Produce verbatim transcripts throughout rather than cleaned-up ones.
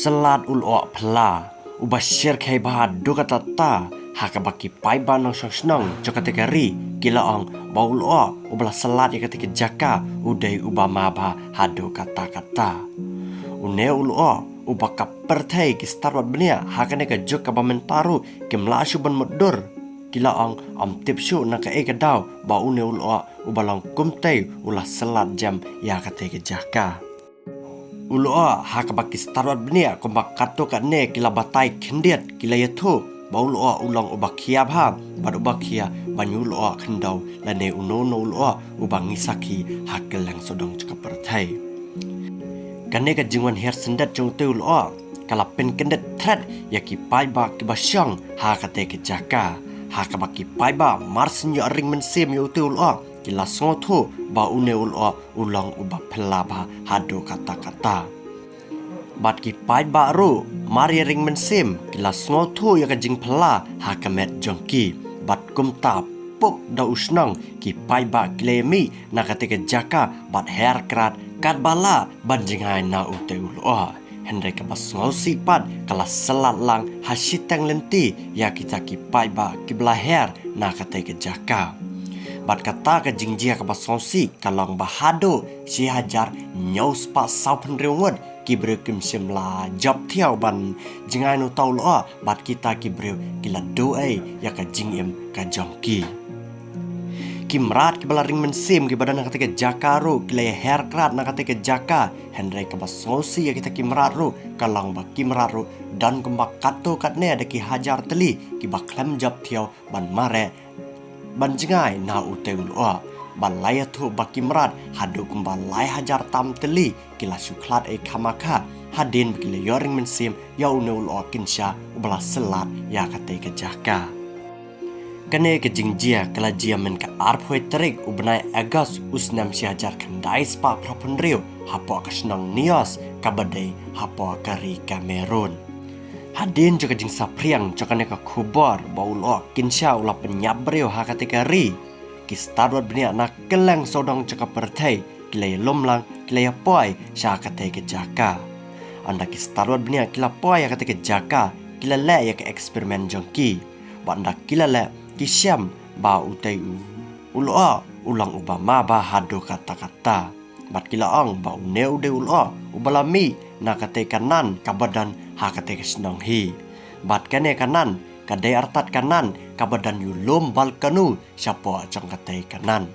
Slat u lyoh phylla uba shyrkhei bha haduh katta katta, ha kaba ki paidbah nongshong shnong jong katei ka ri ki la ong ba u lyoh uba la slat ïa katei ka jaka u dei uba ma bha haduh katta katta. Une u lyoh uba ka pyrthei ki stad wad bniah ha kane ka juk kaba mynta ruh kim lah shuh ban mutdur. Ki la ong ym tip shuh na kaei ka daw ba une u lyoh uba long kumtei u la slat jem ïa katei ka jaka. U lyoh ha kaba ki stad wad bniah kumba katto katne ki la batai khyndiat, ki la ïathuh ba u lyoh u long uba khia bha bad uba khia ban ïuh lyoh khyndew lane uno uno u lyoh uba ngi sakhi ha kylleng sawdong jong ka pyrthei. Kane ka jingwan hiar syndet jong utei u lyoh ka la pynkyndit thret ïa ki paidbah kiba shong ha katei ka jaka. Ha kaba ki paidbah marsien ïoh ring mynsiem ïa utei u lyoh, ki la sngewthuh ba une u lyoh u long uba phylla bha haduh katta katta. Bad ki paidbah ruh mar ïa ring mynsiem ki la sngewthuh ïa ka jingphylla ha ka met jong ki. Bad kumta puk da u shnong ki paidbah ki la ïamih na katei ka jaka bad her krad katba lah ban jngai na utei u lyoh. Hynrei kaba sngewsih pat ka la slat lang ha shiteng lynti ïa kita ki paidbah kiba la her na katei ka jaka. Bad kata ka jingjia kaba sngewsih ka long ba haduh shi hajar hynñiew spah saw phew hynriew ngut ki briew kim shym la jop thiaw ban jngai na uta u lyoh, bad kita ki briew ki la duh ei ïa ka jingim ka jong ki. Ki mrad kiba la ring mynsiem kiba don ha katei ka jaka ruh ki la ïa her krad na katei ka jaka. Hynrei kaba sngewsih ïa kita ki mrad ruh ka long ba ki mrad ruh don kumba katto katne da ki hajar tylli kiba khlem jop thiaw ban mareh ban jngai na utei u lyoh. Ba la ïathuh ba ki mrad haduh kumba lai hajar tam tylli ki la shu khlad ei khamkha hadien ba ki la ïoh ring mynsiem ïa une u lyoh kynsha uba la slat ïa katei ka jaka. Kane ka jingjia ka la jia mynta ka arphew tarik u bnai August u snem shi hajar khyndai spah phra phew hynriew hapoh ka shnong Nios kaba dei hapoh ka ri Cameroon. Hadien jong ka jingsaphriang jong kane ka khubor ba u lyoh kynsha u la pynïap briew ha katei ka ri, ki stad wad bniah na kylleng sawdong jong ka pyrthei ki la ïalum lang, ki la ïapoi sha katei ka jaka. Ynda ki stad wad bniah ki la poi ha katei ka jaka ki la leh ïa ka experiment jong ki. Bad ynda ki la leh ki shem ba utei u lyoh u long uba ma bha haduh katta katta. Bad ki la ong ba une u dei u lyoh uba la mih na katei ka nan kaba don ha katei ka shnong hi. Bad kane ka nan ka dei artat ka nan kaba don ïa u lum volcano shapoh jong katei ka nan.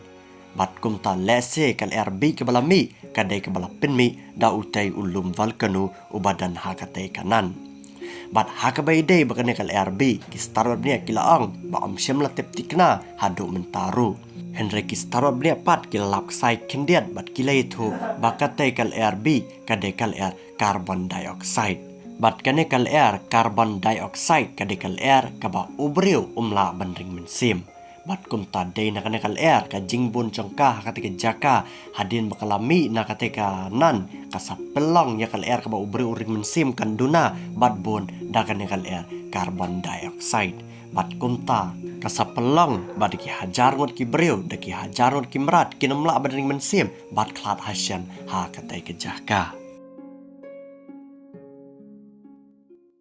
Bad kumta lehse ka lyer bih kaba la mih ka dei kaba la pynmih da utei u lum volcano uba don ha katei ka nan. Bad ha kaba ïadei bad kane ka lyer bih, ki stad wad bniah ki la ong ba ym shym la tip thikna haduh mynta ruh. Hynrei ki stad wad bniah pat ki la lap ksai khyndiat bad ki la ïathuh ba katei ka lyer bih ka dei ka lyer carbon dioxide. Bad kane ka lyer carbon dioxide ka dei ka lyer kaba u briew um lah ban ring mynsiem. Bad kumta dei na kane ka lyer ka jingbun jong ka ha katei ka jaka, hadien ba ka la mih na katei ka nan ka sa pynlong ïa ka lyer kaba u briew u ring mynsiem kan duna bad bun da kane ka lyer carbon dioxide. Bad kumta ka sa pynlong ba da ki hajar ngut ki briew, da ki hajar ngut ki mrad kin ym lah ban ring mynsiem bad khlad hashem ha katei ka jaka.